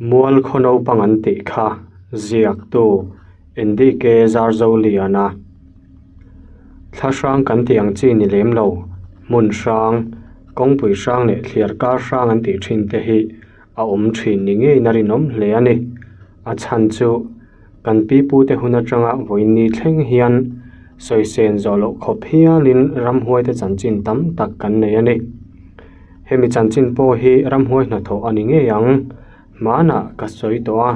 Mual khaw naupang an tih kha ziaktu NDK Zarzoliana thla hrang kan tih ang chi ni lem lo, hmun hrang, kawngpui hrang leh thliar kar hrang an tih thin te hi a awm thin ni ngeiin a rinawm hle a ni. A chhan chu kan pi pute hun atanga vawiin thleng hian sawisên zawh loh khawp hialin ramhuaite chanchin tam tak kan nei a ni. Hemi chanchin pawh hi ramhuai hnathawh a ni ngei ang. Hmanah ka sawi tawh a,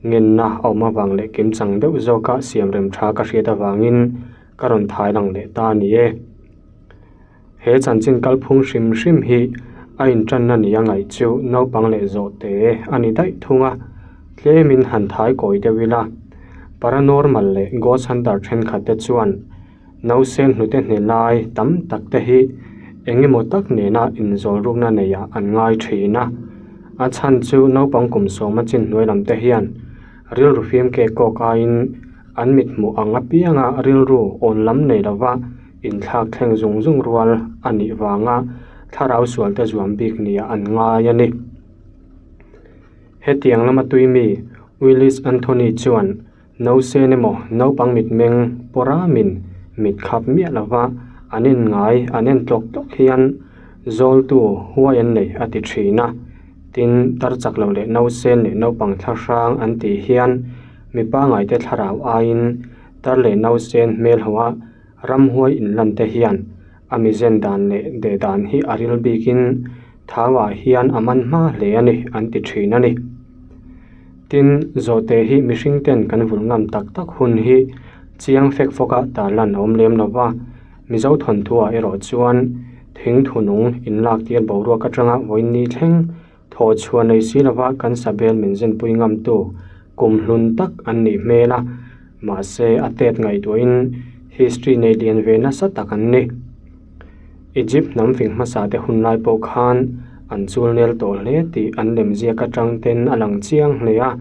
ngenna a awm avang leh kimchang deuh zawka siamrem tha ka hriat avangin ka rawn thai lang leh ta a ni e. He chanchin kalphung hrim hrim hi a intanna nia ngaih chu naupang leh zawhte a ni daih thung a, tlemin han thai kawi deuh ila. Paranormal leh ghost hunter thenkhat te chuan Nausen hnute hne lai tam tak te hi eng emaw tak nena inzawlrukna neiah an ngai thin a. A chhan chu naupang kum sawma chin hnuai lam te hian rilru fim kek kawk aiin an mit hmuh ang apianga rilru awn lam nei lova inthlak thleng zung zung rual a nih vanga thlarau sual te zuam bik niah an ngai a ni. Hetiang lama tui mi Willis Anthony chuan Nausen emaw naupang mitmeng pawramin mit khap miah lova an inngai an en tlawk tlawk hian zawltu huai an nei a ti thin a. Tin, tar chak lo leh nausen leh naupang thlahrang an tih hian mi pangaite thlarau aiin tar leh nausen hmel hoa ramhuai inlan te hian a mizen dan leh deh dan hi a ril bikin Thauah hian a man hma hle a ni an ti thin a ni. Tin, zawhte hi mihring ten kan vulh ngam tak tak hun hi chiang fek fawka tarlan a awm lem lo va, Mizo thawnthuah erawh chuan thing thunung inlaktir boruak atanga vawiin ni thleng thawh chhuah nei si lova kan sabel min zinpui ngamtu kum hlun tak an nih hmel a, mahse a tet ngaihtuahin history nei lian ve nasa tak an ni. Egypt hnam fing hmasa te hun lai pawh khan an chul nel tawh hle tih an lem ziak atang ten a lang chiang hle a,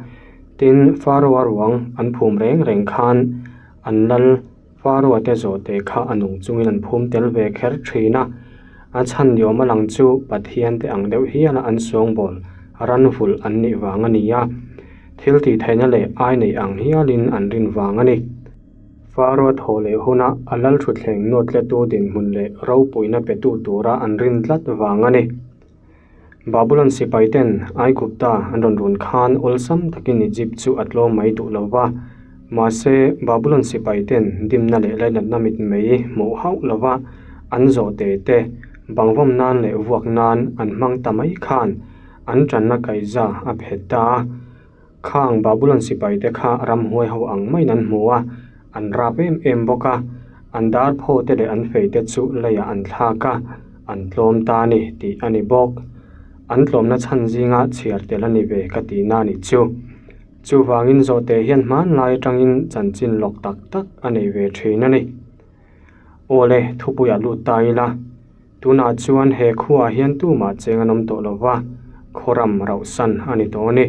tin Pharaoh-a ruang an phum reng reng khan an lal Pharaoh-a te zawhte kha a nung chungin an phum tel ve kher thin a, a chhan ni awm a lang chu Pathian te ang deuh hiala an sawngbawl ran vulh an nih vang a ni a, thil tih theihna leh ai neih ang hialin an rin vang a ni. Pharaoh thaw leh huna a lal thutthleng nawtletu dinhmun leh ropuina petu tura an rin tlat vang a ni. Babulon sipaiten Aigupta an rawn run khan awlsam takin Egypt chu a tlawm mai duh lo va, mahse Babulon sipaiten dimna leh lainatna mitmei hmuh hauh lova an zawhte te bangvawm nan leh vuak nan an hmang ta mai khan an tanna kaihza a phet ta a. Khang Babulon sipaite kha ramhuai ho ang maiin an hmu a, an rap em em bawk a, an dar phaw te leh an fei te chu leiah an thlak a, an tlawm ta a ni tih a ni bawk. An tlawmna chhan zinga chhiar tel a ni ve ka tihna a nih chu. Chuvangin zawhte hian hmanlai atangin chanchin lawk tak tak a nei ve thin a ni. Awle, thupuiah lut ta ila. Tunah chuan he khuaah hian tumah cheng an awm tawh lo va, khawram rauhsan a ni tawh a ni.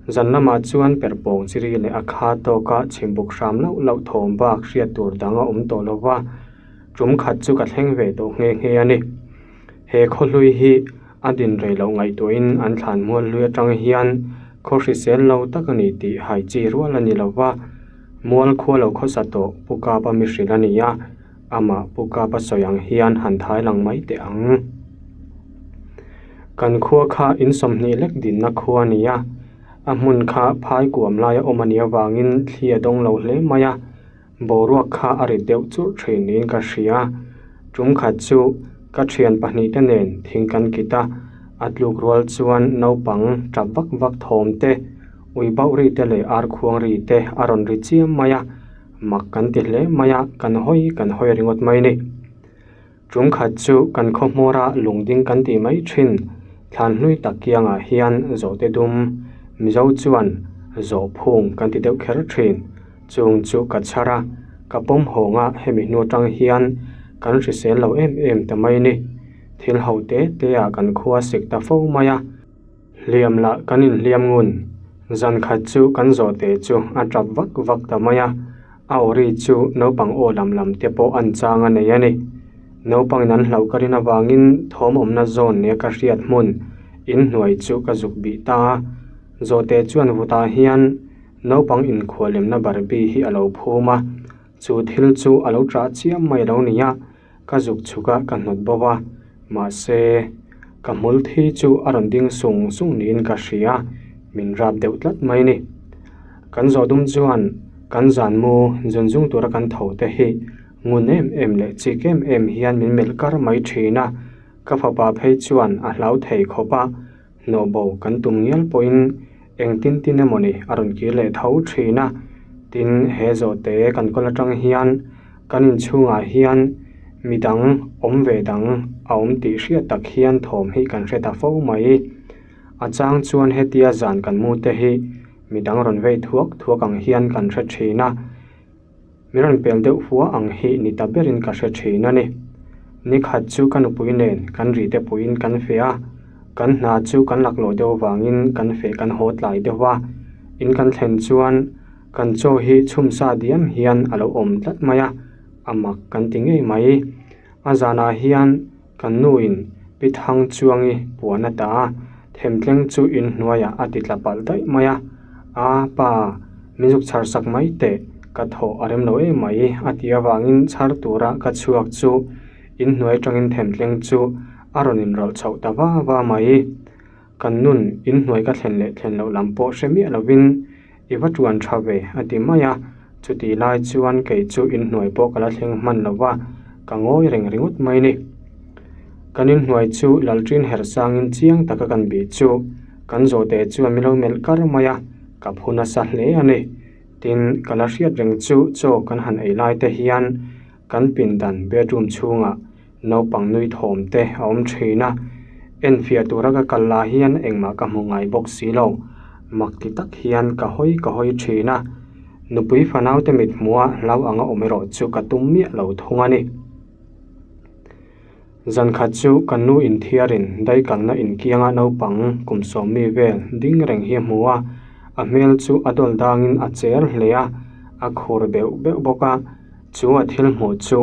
Zan lamah chuan perhpawng chiri leh a kha tawka chhimbuk hram lauh lauh thawm bak hriat tur dang a awm tawh lo va, tum khat chu ka thleng ve tawh nghe nghe a ni. He khaw hlui hi a din rei loh ngaihtuahin an thlan mual hlui atang hian khaw hrisel lo tak a ni tih hai chi rual a ni lo va, mual khua lo khawsa tawh Pu Kapa mi hrilh a ni a. Amah Pu Kapa sawi ang hian han thai lang mai teh ang. Kan khua kha in 20 lek dinna khua a ni a, a hmun kha phai kuam laia awm a nih avangin thli a dawng lo hle mai a, boruak kha a rit deuh churh thin niin ka hria. Tum khat chu ka thian pahnihte nen thing kan kit a, a tluk rual chuan naupang tap vak vak thawm te, ui bauh ri te leh ar khuang ri te a rawn ri chiam mai a. Mak kan ti hle mai a, kan hawi kan hawi ringawt mai ni. Tum khat chu kan khaw hmawra lungding kan tih mai thin thlan hlui tak kiangah hian zawhte dum Mizo chuan zawh phung kan ti deuh kher thin. Chung chu ka chhar a, ka pawm hawng a hemi hnu atang hian kan hrisel lo em em ta mai ni. Thil ho te te ah kan khua sik ta fo mai a. Hliam lah kan inhliam ngun. Zan khat chu kan zawhte chu a tap vak vak ta mai a, a aw ri chu naupang aw lam lam te pawh an chang a nei a ni. Naupangin an hlauh ka rin avangin thawm awmna zawn nia ka hriat hmun inhnuai chu ka zuk bih ta a. Zawhte chuan vutah hian naupang inkhuallemna Barbie hi a lo phum a, chu thil chu a lo ṭah chiam mai a lo ni a, ka zuk chhuk a ka hnawt bo a, mahse ka hmul thi chu a rawn ding sung sung niin ka hria, min rap deuh tlat mai a ni. Kan zawh dum chuan kan zan mu zun zung tura kan tho te hi ngun em em leh chik em em hian min melh kar mai thin a, ka fapa phei chuan a hlau thei khawp a, hnawh bo kan tum ngial pawhin engtin tin emawni a rawn kir leh tho thin a, tin he zawhte kan kawl atang hian kan inchhungah hian midang awm ve dang a awm tih hriat tak hian thawm hi kan hre ta fo mai. A chang chuan hetia zan kan mu te hi midang rawn vei thuak thuak ang hian kan hre thin a. Min rawn pel deuh hua ang hi ni ta berin ka hre thin a ni. Nikhat chu ka nupui nen kan ri te puiin kan feh a, kan hna chu kan laklawh deuh avangin kan feh kan haw tlai deuh a. In kan thlen chuan kan chaw hi chhum sa diam hian a lo awm tlat mai a, a mak kan ti ngei mai. A zanah hian kan nuin Pi Thangchuangi puan a ta a, themtleng chu inhnuaiah a ti tla palh daih mai a, A pa, min zuk chhar sak mai teh, ka thawh a rem lo em mai a tih avangin chhar tura ka chhuak chu inhnuai atangin themtleng chu a rawn inrawlh chhoh ta va va mai. Kan nun inhnuai ka thlen leh thlen loh lam pawh hre miah lovin I va tuan tha ve a ti mai a, chutih lai chuan kei chu inhnuai pawh ka la thleng hman lo va, ka ngawi reng ringawt mai ni. Kan inhnuai chu Lalṭin Hersangin chiang taka kan bih chu kan zawhte chuan min lo melh kar mai a, ka phu nasa hle a ni. Tin, ka la hriat reng chu chaw kan han ei lai te hian kan pindan bedroom chhungah naupang nui thawm te a awm thin a, enfiah tura ka kal lah hian engmah ka hmu ngai bawk si lo, mak ti tak hian ka hawi ka hawi thin a, nupui fanau te mit hmuha hlau anga awm erawh chu ka tum miah lo thung a ni. Zan khat chu ka nu inthiarin daikalna inkianga naupang kum sawmmi vel ding reng hi a hmu a, a hmel chu a dawl dangin a cher hle a, a khur beuh beuh bawk a. Chu a thil hmuh chu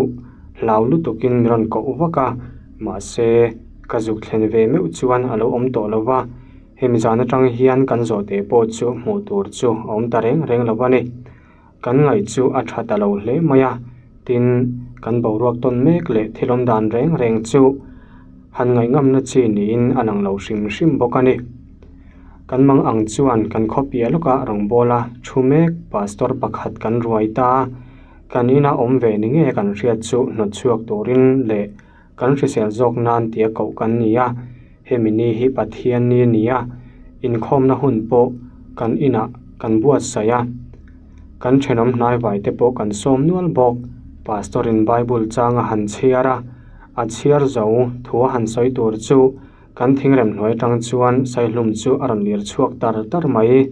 hlau lutukin min rawn koh vak a, mahse ka zuk thlen ve meuh chuan a lo awm tawh lo va, hemi zan atang hian kan zawhte pawh chu hmuh tur chu a awm ta reng reng lo a ni. Kan ngaih chu a tha ta lo hle mai a, tin kan boruak tawn mek leh thil awm dan reng reng chu han ngaihngamna chi niin a lang lo hrim hrim bawk a ni. Kan mang ang chuan kan khaw piah lawkah rawngbawla thu mek pastor pakhat kan ruai ta a, kan ina awm ve ni ngei a kan hriat chu hnawt chhuak turin leh kan hrisel zawk nan tia koh kan ni a, hemi ni hi Pathian ni a ni a, inkhawmna hun pawh kan inah kan buatsaih a, kan thenawm hnaivai te pawh kan sawm nual bawk, pastor in Bible chang a han chhiar a, a chhiar zo thu a han sawi tur chu Kan thingrem hnuai atang chuan saihlum chu a rawn lir chhuak tar tar mai.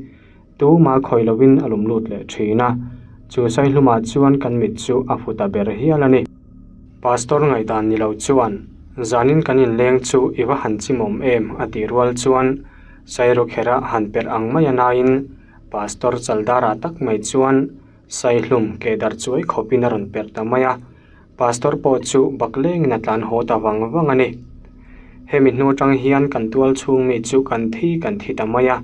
Tumah khawi lovin a lum lut leh thin a, chu saihlumah chuan kan mit chu a fu ta ber hial a ni. Pastor ngaihdan ni lo chuan, Zanin kan inleng chu i va han chimawm em? a tih rual chuan Sairukhera han perh ang mai a naiin Pastor Chaldara tak mai chuan saihlum keh darh chuai khawpin a rawn perh ta mai a. Pastor pawh chu bak lengin a tlan haw ta vang vang a ni. Hemi hnu atang hian kan tual chhung mi chu kan thi kan thi ta mai a,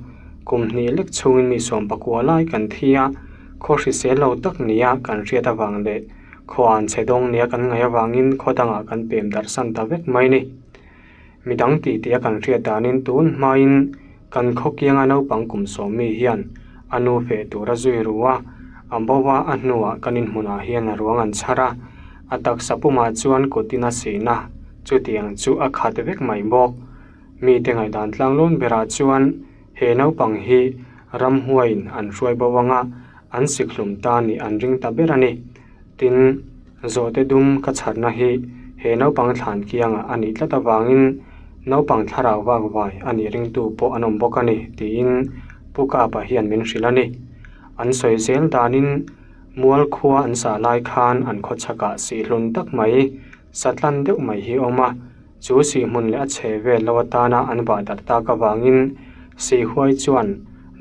kum hnih lek chhungin mi sawm pakua lai kan thi a, khaw hrisel lo tak nia kan hriat avang leh khaw an chhe dawng nia kan ngaih avangin khaw dangah kan pem darh san ta vek mai ni. Midang tih tih a kan hriat danin tun hmain kan khaw kianga naupang kum sawm mi hian a nu feh tur a zui ru a, a bo a, a hnuah kan inhmunah hian a ruang an chhar a, a taksa pumah chuan kutin a sin a, chutiang chu a khat vek mai bawk. Mite ngaihdan tlanglawn berah chuan he naupang hi ramhuaiin an hruai bo anga an sikhlum ta nih an ring ta ber a ni. Tin, zawhte dum ka chharna hi he naupang thlan kiangah a nih tlat avangin naupang thlarau vak vai a nih ringtu pawh an awm bawk a ni tiin Pu Kapa hian min hrilh a ni. An sawi zel danin mual khua an sah lai khan an khawchhakah sihhlun tak mai, satlan deuh mai hi a awm a, Chu sihhmun leh a chhe vel lo atana an vah darh tak avangin Sihhuai chuan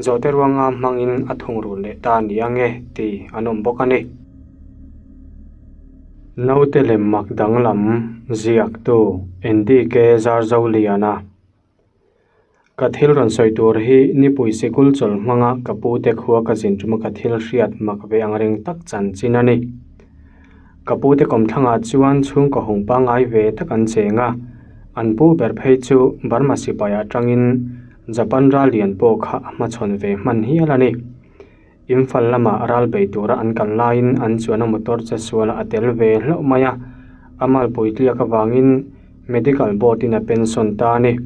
zawhte ruanga hmangin a thungrul leh ta ni ange ti an awm bawk a ni. Naute lem mak danglam ziaktu NDK Zarzoliana. Ka thil rawn sawi tur hi nipui sikul chawl hmanga ka pute khua ka zin tuma ka thil hriat mak ve ang reng tak chanchin a ni. Ka pute kawmthlangah chuan chhungkaw hung pangngai ve tak an cheng a, an pu ber phei chu Burma sipai atangin Japan ral lian pawh kha a hmachhawn ve hman hial a ni. Imphal lama ral bei tura an kal laiin an chuan a motor che sualah a tel ve hlauh mai a, a malpui tliak avangin Medical Board in a pension ta a ni.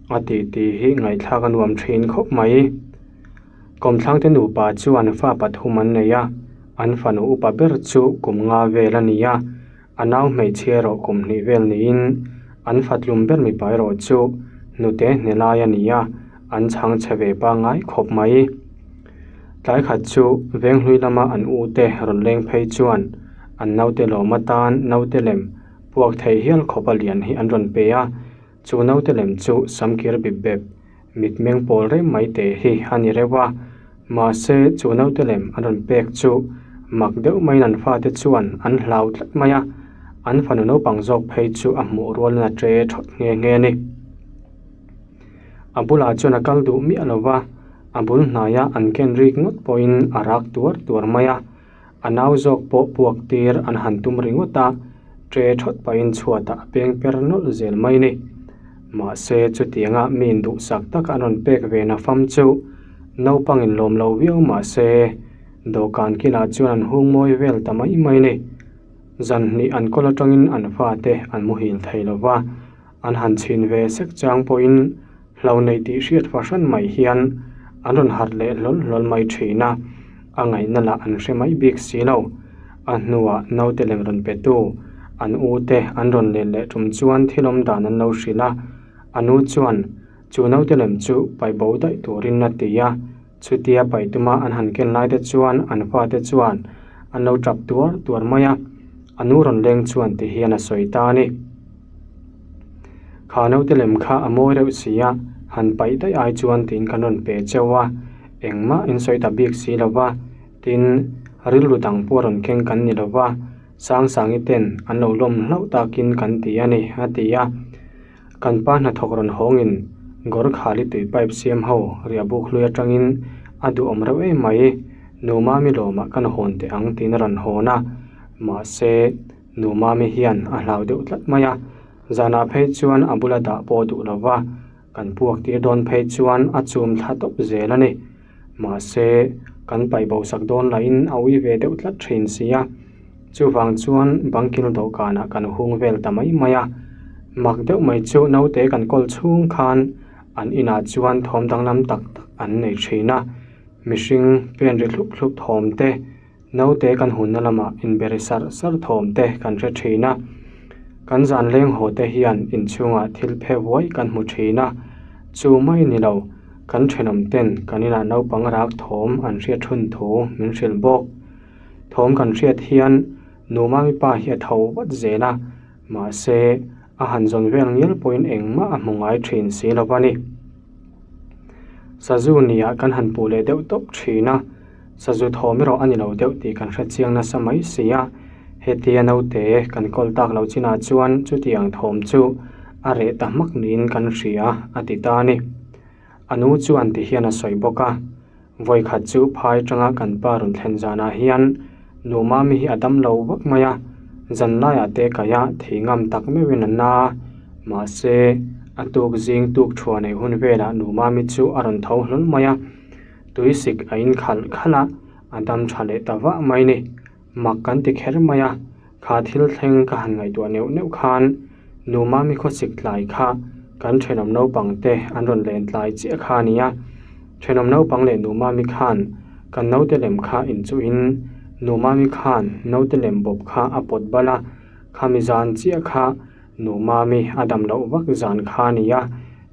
A tih tih hi ngaihthlak a nuam thin khawp mai. Kawmthlangte nupa chuan fa pathum an nei a, an fanu upa ber chu kum nga vel a ni a, a nau hmeichhia erawh kum hnih vel niin an fatlum ber mipa erawh chu hnute hne lai a ni a, an chhang chhe ve pangngai khawp mai. Tlai khat chu Venghlui lama an ute rawn leng phei chuan an naute lawm atan naute lem puak thei hial khawpa lian hi an rawn pe a, chu naute lem chu samkir bip bep mitmeng pawl reng mai te hi a ni reuh a, mahse chu naute lem an rawn pek chu mak deuh maiin an fate chuan an hlau tlat mai a, an fanu naupang zawk phei chu a hmuh rualin a ṭe ṭhawt nghe nghe a ni. A bulah chuan a kal duh miah lo va, a bul hnaia an ken rik ngawt pawhin a rak tuar tuar mai a, a nau zawk pawh puak tir an han tum ringawt a, ṭe ṭhawt pahin chhuatah a peng per nawlh zel mai ni. Mahse, chutianga mi induhsak taka an rawn pek ve na fam chu naupangin lawm lo viau mahse, dawhkan kilah chuan an hung mawi vel ta mai mai ni. Zan hnih an kawl atangin an fate an muhil thei lo va. An han chhin ve sek chang pawhin hlo neih tih hriat fahran mai hian an rawn harh leh hlawl hlawl mai thin a, a ngaihna lah an hre mai bik si lo. A hnuah naute lem rawn petu an u te an rawn let leh tum chuan thil awm dan an lo hrilh a, a nu chuan chu naute lem chu paih bo daih turin a ti a, chutia paih tuma an han ken lai te chuan an fate chuan an lo tap tuar tuar mai a, a nu rawn leng chuan ti hian a sawi ta a ni. Kha naute lem kha a mawi reuh si a, han paih daih ai chuan tiin kan rawn pe cheu a, engmah in sawi ta bik si lo va, tin rilru dang pawh rawn keng kan ni lo va, Sangsangi ten an lo lawm hlauh takin kan ti a ni, a ti a. Kan pa hnathawk rawn hawngin Gorkhali tui pipe siam ho riahbuk hlui atangin a duhawm reuh em mai, Nu Mami lawmah kan hawn teh ang tiin a rawn hawn a, mahse, Nu Mami hian a hlau deuh tlat mai a, zanah phei chuan a bula dah pawh duh lo va, kan puak tir dawn phei chuan a chum thla tawp zel a ni. Mahse, kan paih bo sak dawn lahin a ui ve deuh tlat thin si a, chuvang chuan bangkil dawhkanah kan hung vel ta mai mai a. Mak deuh mai chu naute kan kawl chhung khan an inah chuan thawm danglam tak tak an nei thin a, mihring pen ri thlup thlup thawm te, Naute kan hunna lamah inberi sarh sarh thawm te kan hre thin a, kan zan leng haw te hian inchhungah thil phe vuai kan hmu thin a, chu mai ni lo, kan thenawm ten kan inah naupang rak thawm an hriat thun thu min hrilh bawk. Thawm kan hriat hian Numami pa hi a tho vat zel a, mahse a han zawn vel ngial pawhin engmah a hmu ngai thin si lo a ni. Sazu nia kan han puh leh deuh tawp thin a. Sazu thawm erawh a ni lo deuh tih kan hre chiang nasa mai si a, hetia naute kan kawl tak loh chinah chuan chutiang thawm chu a reh ta hmak niin kan hria a ti ta a ni. A nu chuan ti hian a sawi bawk a, Vawikhat chu phai atanga kan pa rawn thlen zanah hian nu Mami hi a dam lo vak mai a, zan laiah te kaih a thei ngam tak meuhin a na a, mahse a tuk zing tuk thuah neih hun velah nu Mami chu a rawn tho hlawl mai a. Tui sik a in khalh khalh a, a dam tha leh ta vah mai ni. Mak kan ti kher mai a, kha thil thleng ka han ngaihtuah neuh neuh khan Nu Mami khawsik tlai kha kan thenawm naupang te an rawn len tlai chiah kha a ni a. Thenawm naupang leh Nu Mami khan kan naute lem kha inchuhin Nu Mami khan naute lem bawp kha a pawt bal a, khami zan chiah kha Nu Mami a dam loh vak zan kha a ni a.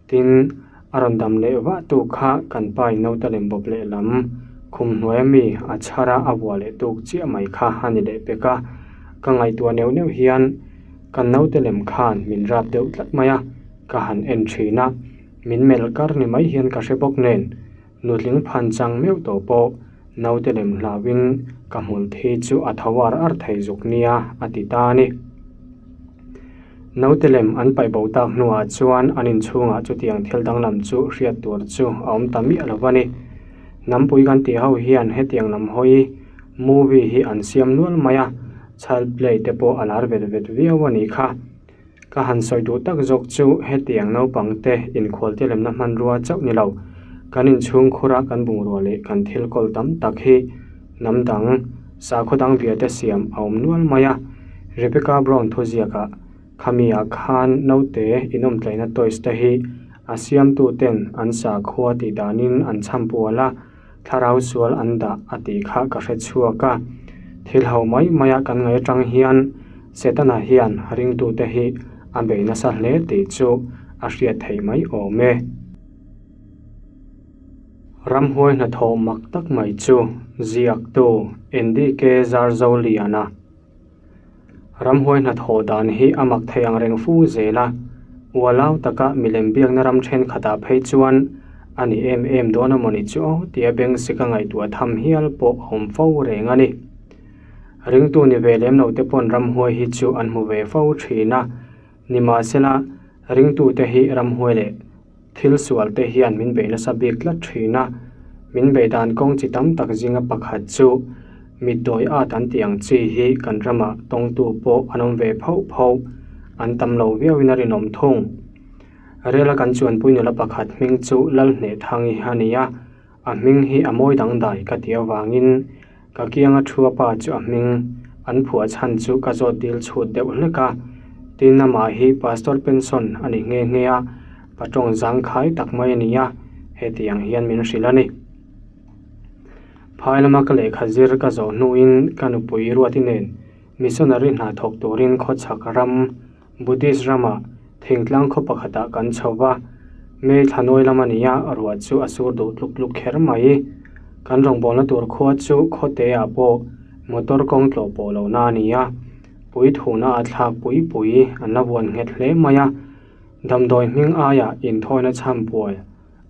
Tin, a rawn dam leh vah tuk kha kan pa in naute lem bawp leh lam khum hnuai ami a chhar a, a vuah leh tuk chiah mai kha a ni leh pek a. Ka ngaihtuah neuh neuh hian kan naute lem khan min rap deuh tlat mai a, ka han en thin a, min melh kar ni mai hian ka hre bawk nen, nutling phan chang meuh tawh pawh naute lem hlauhin ka hmul thi chu a tho ar ar thei zuk nia a ti ta a ni. Naute lem an paih bo tak hnuah chuan an inchhungah chutiang thil danglam chu hriat tur chu a awm ta miah lo a ni. Hnampui kan tih ho hian hetiang lam hawi movie hi an siam nual mai a, child play te pawh a lar vet vet viau a nih kha. Ka han sawi duh tak zawk chu hetiang naupang te inkhualte lemna hmanrua chauh ni lo, kan inchhung khura kan bungrua leh kan thil kawl tam tak hi hnam dang, sakhaw dang bia te siam a awm nual mai a. Rebecca Brown thuziakah khamiah khan naute inawmtlaihna toys te hi a siamtu ten an sakhua tih danin an chhampual a, thlarau sual an dah a tih kha ka hre chhuak a. Thil ho mai maia kan ngaih atang hian Setana hian ringtute hi a bei nasa hle tih chu a hriat theih mai awm e. Ramhuai hnathawh mak tak mai chu ziaktu NDK Zarzoliana Ramhuai hnathawh dan hi a mak thei ang reng fu zel a, ualau taka milem biakna ram thenkhatah phei chuan a ni em em dawn a mawni chu aw tia beng sika ngaihtuah tham hial pawh a awm fo reng a ni. Ringtu ni ve lem lo te pawn ramhuai hi chu an hmu ve fo thin a, nimahsela ringtute hi ramhuai leh Thil sual te hian min beih nasa bik tlat thin a, min beih dan kawng chi tam tak zinga pakhat chu mitdawi at an tih ang chi hi kan ramah tawngtu pawh an awm ve phoh phoh, an tam lo viauin a rinawm thung. Rela kan chuanpui nula pakhat hming chu Lalhnehthangi a ni a, A hming hi a mawi dangdai ka tih avangin ka kianga thua pa chu a hming an phuah chhan chu ka zawt dil chhut deuh hlek a. Tin amah hi Pastor Penson a ni nghe nghe a, pa tawng zangkhai tak mai a ni a, heti ang hian min hrilh a ni. Phai lama ka lehkha zir ka zawh hnuin ka nupui Ruati nen missionary hna thawk turin khawchhak ram Buddhist ramah thingtlang khaw pakhatah kan chho va, May thla nawi lam a ni a, ruah chu a sur duh tluk tluk kher mai. Kan rawngbawlna tur khua chu khawteah pawh motor kawng tlawh pawh lohna a ni a, puithuna a thlak pui pui an la vuan nghet hle mai a, damdawi hming aiah inthawina chhampual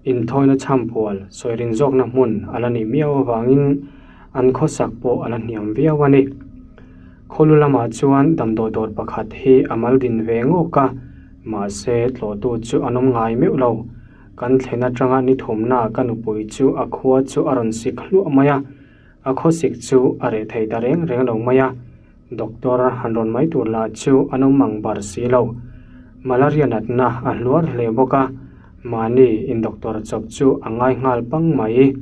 Inthawina chhampual sawirin zawkna hmun a la nih miau avangin an khawsak pawh a la hniam viau a ni. Khawlu lamah chuan damdawi dawr pakhat hi a mal din ve ngawk a, mahse tlawhtu chu an awm ngai meuh lo. Kan thlen atanga ni thumnaah ka nupui chu a khua chu a rawn sik hluah mai a, a khawsik chu a reh thei ta reng reng lo mai a. Doctor han rawn mai tur lah chu an awm ang bar si lo. Malaria natna a hluar hle bawk a, mahni in doctor chawp chu a ngai nghal pang mai.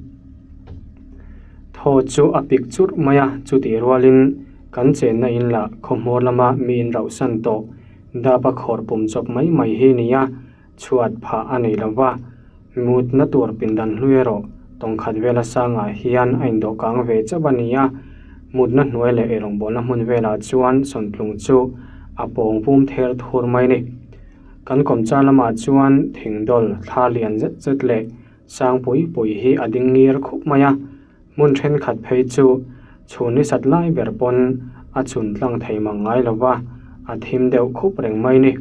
Thaw chu a pik churh mai a, chutih rualin kan chenna in lah khawhmawr lama mi in rauhsan tawh dap a khawr pum chawp mai mai hi nia chhuat phah a nei lo va, mutna tur pindan hlui erawh tawngkhat vela sangah hian a indawhkang ve chauh a ni a, mutna hnuai leh eirawngbawlna hmun velah chuan sawntlung chu a pawng pum ther thur mai a ni. Kan kawmchar lamah chuan thingdawl thla lian zet zet leh sang pui pui hi a ding ngir khup mai a, hmun thenkhat phei chu chhun ni sat lai ber pawn a chhun tlang thei mang ngai lo va, a thim deuh khup reng mai ni.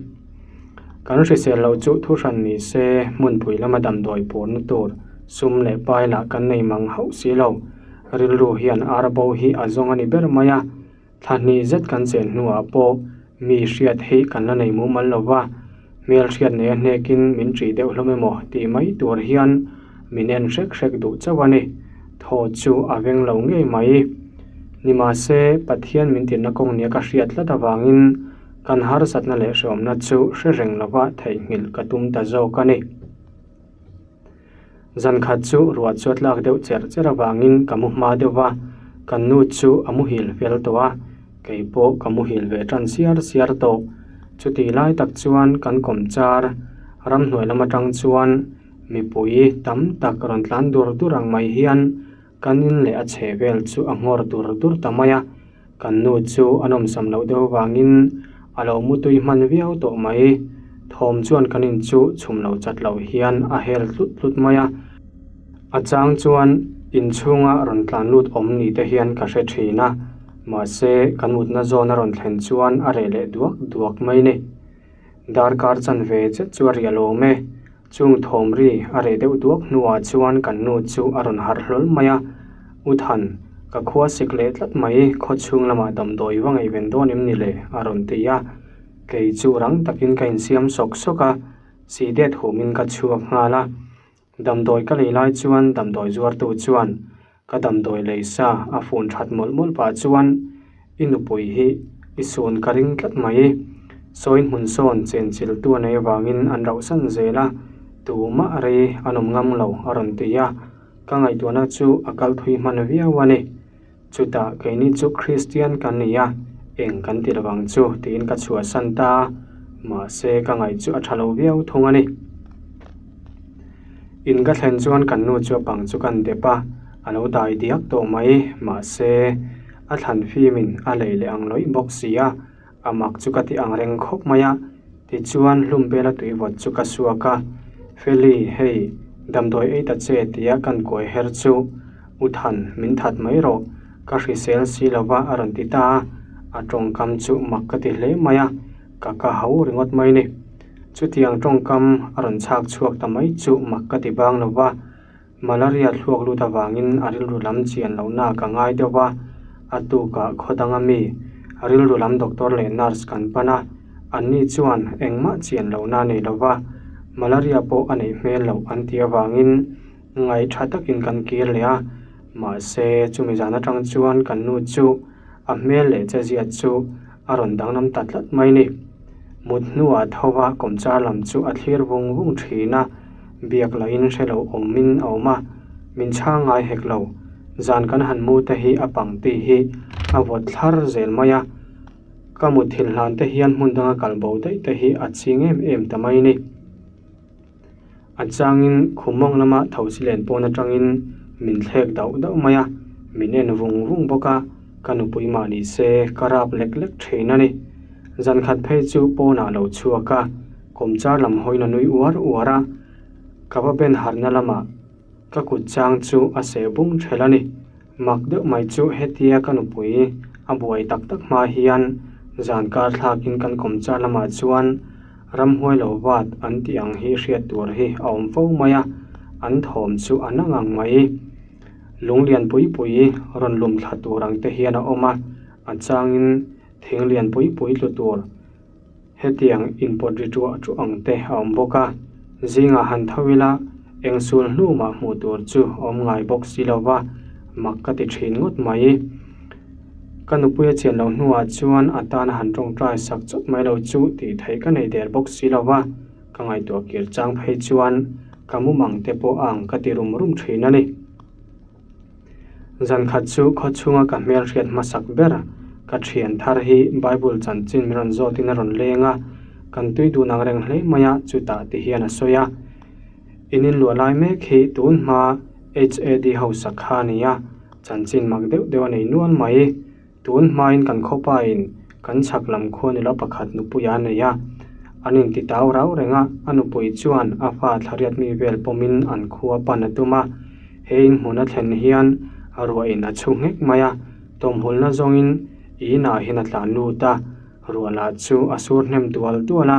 Kan hrisel loh chu thu hran ni se hmunpui lama damdawi purna tur sum leh pai lah kan nei mang hauh si lo. Rilru hian ar bo hi a zawng a ni ber mai a, Thla hnih zet kan chen hnuah pawh mi hriat hi kan la nei mumal lo va, hmel hriat nei a hnekin min ṭih deuh hlawm emaw tih mai tur hian min en hrek hrek duh chauh a ni. Thaw chu a veng lo ngei mai. Nimahse, Pathian min tirhna kawng nia ka hriat tlat avangin kan harsatna leh hreawmna chu hre reng lova theihnghilh ka tum ta zawk a ni. Zan khat chu ruah chu a tlak deuh cherh cherh avangin ka mu hma deuh va, kan nu chu a muhil fel tawh a, kei pawh ka muhil ve tan siar siar tawh. Chutih lai tak chuan kan kawmchar ramhnuai lam atang chuan mipui tam tak rawn tlan dur dur ang mai hian Kan in leh a chhe vel chu a nghawr dur dur ta mai a, kan nu chu a nawmsam loh deuh avangin a lo mutui hman viau tawh mai. Thawm chuan kan in chu chhum lo chat loh hian a hel tlut tlut mai a, a chang chuan inchhunga rawn tlan lut awm ni te hian ka hre thin a, mahse kan mutna zawn a rawn thlen chuan a reh leh duak duak mai ni. Darkar chanve zet chu a riah lawm e. Chung thawm ri a reh deuh duak hnuah chuan kan nu chu a rawn harh hlawl mai a, U Than, ka khua sik leh tlat mai, khaw chhung lamah damdawi va ngaihven dawn em ni le? a rawn ti a. Kei chu rang takin ka insiam sawk sawk a, sihdet humin ka chhuak nghal a. Damdawi ka lei lai chuan damdawi zuartu chuan ka damdawi lei sa a fun that mawlh mawlh pah chuan i nupui hi i sun ka ring tlat mai. Sawi hmun sawn chenchiltu a nei avangin an rauhsan zel a, tumah rei an awm ngam lo a rawn ti a, ka ngaihtuahna chu a kal thui hman viau a ni. Chutah keini chu Kristian kan ni a, eng kan ti lovang chu tiin ka chhuahsan ta a, mahse ka ngaih chu a tha lo viau thung a ni. In ka thlen chuan kan nu chu a pang chu kan dep a, a lo dai diak tawh mai, mahse a thlan fimin a lei leh ang lawih bawk si a, A mak chu ka ti ang reng khawp mai a, tichuan hlum bela tui vawt chu ka suak a, Feli, hei, damdawi ei ta che tia kan kuai her chu U Than, min that mai rawh, ka hrisel si lo va a rawn ti ta a, a tawngkam chu mak ka ti hle mai a, ka ka hau ringawt mai ni. Chutiang tawngkam a rawn chhak chhuak ta mai chu mak ka ti bang lo va, Malaria thluak lut avangin a rilru lam chian lohna ka ngai deuh va, a tukah khaw danga mi rilru lam doctor leh nurse kan pan a, anni chuan engmah chian lohna a nei lo va, malaria pawh a neih hmel loh an tih avangin ngaih tha takin kan kir leh a, mahse chumi zan atang chuan kan nu chu a hmel leh chezia chu a rawn danglam ta tlat mai ni. Mut hnuah tho va kawmchar lam chu a thlir vung vung thin a, biak lahin hre lo awmin a awm a, min chhang ngai hek lo. Zan kan han mu te hi a pangti hi a vawt thlar zel mai a, ka mutthilh hlan te hian hmun danga kal bo daih te hi a ching em em ta mai ni. A changin khum mawng lama thosi len pawn atangin min thlek dauh dauh mai a, min en vung vung bawk a, ka nupui mah ni se ka rap lek lek thin a ni. Zan khat phei chu pawnah lo chhuak a, kawmchar lam hawiin a nui uar uar a, ka va ben harna lamah ka kut chang chu a seh bung thelh a ni. Mak deuh mai chu hetia ka nupui a buai tak tak hma hian zan kar thlakin kan kawmchar lamah chuan ramhuai lo vat an tih ang hi hriat tur hi a awm fo mai a, an thawm chu a na ngang mai. Lung lian pui pui rawn lum thla tur ang te hian a awm a, a changin thing lian pui pui tlu tur. Hetiang inpawt ri ṭuah ṭuah ang te a awm bawk a, zingah han tho ila eng sul hnu mah hmuh tur chu a awm ngai bawk si lo va, mak ka ti ṭhin ngawt mai. Ka nupui a chian loh hnuah chuan a tana han ṭawngṭai sak chawt mai lo chu tih theih ka nei der bawk si lo va, ka ngaihtuah kir chang phei chuan ka mumang te pawh a ang ka ti rum rum ṭhin a ni. Zan khat chu khaw chhunga ka hmel hriat hmasak ber ka thian thar hi Bible chanchin min rawn zawtin a rawn leng a, kan tui dun ang reng hle mai a, chutah ti hian a sawi a. In inluah lai mek hi tun hma HAD hausa kha a ni a, chanchin mak deuh deuh a nei nual mai. Tun hmain kan khawpain kan chhak lam khua nula pakhat nupui a nei a, an inti tau rau reng a, a nupui chuan a fa thlariat mi vel pawmin an khua pan a tum a. He inhmun a thlen hian ruahin a chhu nghek mai a, tawmhulna zawngin inah hian a tlan lut a, ruah lah chu a sur hnem tual tual a,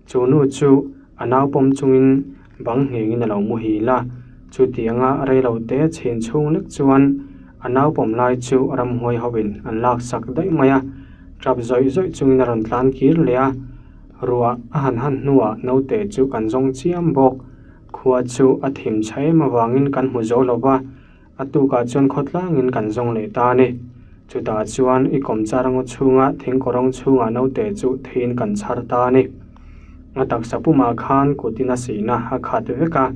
chu nu chu a nau pawm chungin Bang nghengin a lo muhil a, chutianga reilote chhin chhung lek chuan a naupawm lai chu ramhuai hoin an laksak daih mai a, tap zawih zawih chungin a rawn tlan kir leh a, ruah a han han hnuah naute chu kan zawng chiam bawk. Khua chu a thim chha em avangin kan hmu zo lo va, a tukah chuan khawtlangin kan zawng leh ta a ni. Chutah chuan i kawmchar ngaw chhunga thingkawrawng chhungah naute chu theiin kan chhar ta a ni. A taksa pumah khan kutin a sihna a khat vek a,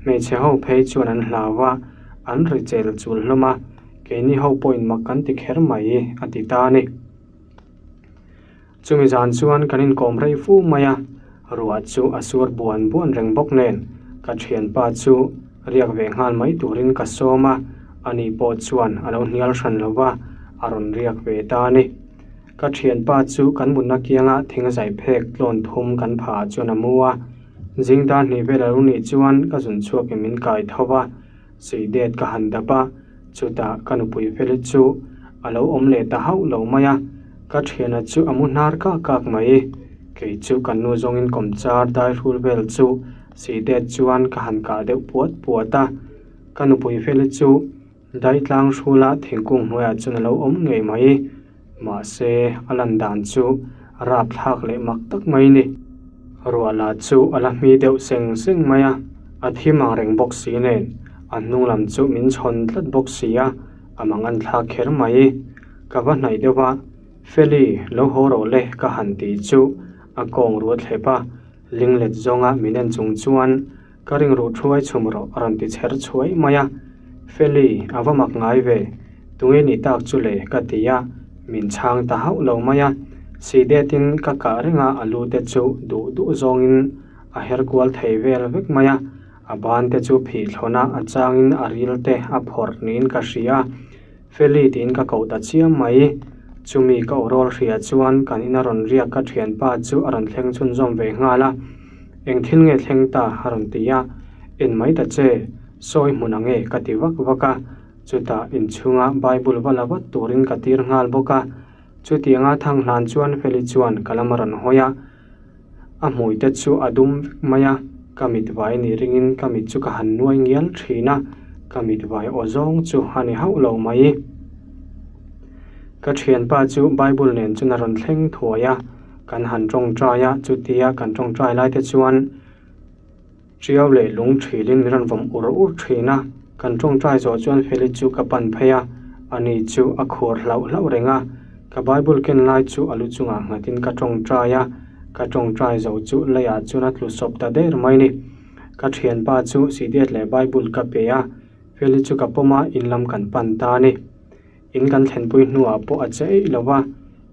hmeichhe ho phei chuan an hlau a, an ri chel chul hlawm a, keini ho pawhin mak kan ti kher mai a ti ta a ni. Chumi zan chuan kan inkawm rei fu mai a, ruah chu a suar buan buan reng bawk nen ka thianpa chu riak ve nghal mai turin ka sawm a, ani pawh chuan a lo hnial hran lo va, a rawn riak ve ta a ni. Ka thianpa chu kan mutna kianga thingzai phek tlawn thum kan phah ah chuan a mu a, zing dar hnih vel a lo nih chuan ka zun chhuakin min kai tho va, Seidet ka han dap a, chutah ka nupui Feli chu a lo awm leh ta hauh lo mai a, ka thiana chu a mu hnar kak kak mai. Kei chu kan nu zawngin kawmchar daihrul vel chu Seidet chuan ka han kah deuh puat puat a, ka nupui Feli chu daitlang hrula thingkung hnuaiah chuan a lo awm ngei mai. Mahse, a lan dan chu Rapthlak leh mak tak mai ni. Ruah lah chu a la hmi deuh seng seng mai a, a thim ang reng bawk si nen a hnung lam chu min chhawn tlat bawk si a, a mang an thlak kher mai. Ka va hnaih deuh a, Feli, lo haw rawh le ka han ti chu a kawng ruah thlep a, linglet zawnga min en chung chuan ka ring ruh thuai chhum rawh a rawn ti chher chhuai mai a. Feli, a va mak ngai ve, tunge nih tak chu le ka ti a, min chhang ta hauh lo mai a. Sidetin ka kah reng a, a lu te chu duh duh zawngin a her kual thei vel vek mai a, a ban te chu phih thlawn a, a changin a ril te a phawrh niin ka hria a. Feli tiin ka koh ta chiam mai. Chumi ka awrawl hria chuan kan ina rawn riak ka thianpa chu a rawn thleng chhunzawm ve nghal a. Eng thil nge thleng ta? a rawn ti a. En mai ta che, sawi hmun ang e ka ti vak vak a. Chutah inchhunga Bible va la vat turin ka tir nghal bawk a. Chutianga thang hlan chuan Feli chuan ka lam a rawn hawi a. A hmui te chu a dum vek mai a, ka mit vai nih ringin ka mit chu ka han nuai ngial thin a, ka mit vai aw zawng chu a ni hauh lo mai. Ka thianpa chu Bible nen chuan a rawn thleng thuai a, kan han tawngtai a, chutia kan tawngtai lai te chuan Ṭiau leh lung ṭhilin min rawn vawm ur ur ṭhin a, kan ṭawngṭai zawh chuan Feli chu ka pan phei a, ani chu a khur hlauh hlauh reng a, ka Bible ken lai chu a lu chungah nghatin ka ṭawngṭai a, ka ṭawngṭai zo chu leiah chuan a tlu sawp ta der mai ni. Ka ṭhianpa chu Sidiat leh Bible ka pe a, Feli chu ka pawm a, in lam kan pan ta a ni. In kan thlenpui hnuah pawh a che eih lo va,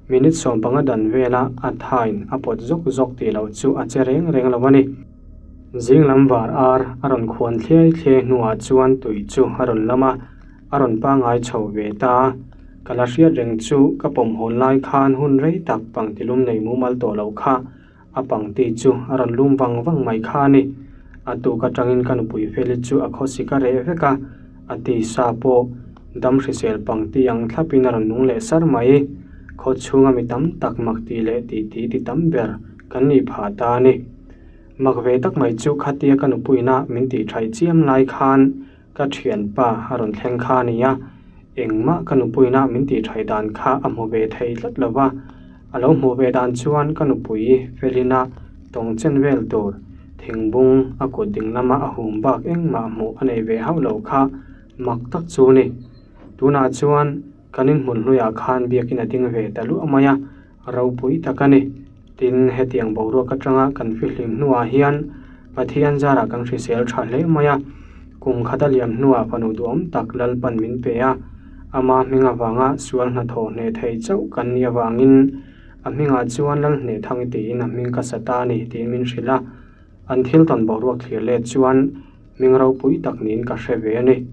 minute 15 dan vela a thain a pawt zawk zawk tih loh chu a che reng reng lo a ni. Zing lam var ar a rawn khuan thliai thliai hnuah chuan tui chu a rawn lam a, a rawn pangngai chho ve ta a. Ka la hriat reng chu ka pawm hawn lai khan hun rei tak pangtilum nei mumal tawh lo kha A pangti chu a rawn lum vang vang mai kha a ni. A tuk atangin ka nupui Feli chu a khawsik a reh vek a, a tisa pawh dam hrisel pangti ang thlapin a rawn nung leh sar mai. Khaw chhunga mi tam tak mak tih leh titi ti tam ber kan nih phah ta a ni. Mak ve tak mai chu khatia ka nupuina min tih thaih chiam lai khan ka thianpa a rawn thleng kha a ni a, engmah ka nupuina min tih thaih dan kha a hmu ve thei tlat lo va, a lo hmuh ve dan chuan ka nupui Felina tawng chen vel tur thingbung a kut ding lama a hum bak engmah hmuh a nei ve hauh lo kha mak tak chu a ni. Tunah chuan kan inhmun hluiah khan biakin a ding ve ta luah mai a, ropui tak a ni. Tin, hetiang boruak atanga kan fihlim hnuah hian Pathian zarah kan hrisel tha hle mai a. Kum khat a liam hnuah fanu duhawm tak Lalpan min pe a, ama hming avanga sual hnathawh hneh thei chauh kan nih avangin a hmingah chuan Lal hneh thang tiin a hming ka sa ta a ni tiin min hrilh a. An thil tawn boruak thlir let chuan hming ropui tak niin ka hre ve a ni.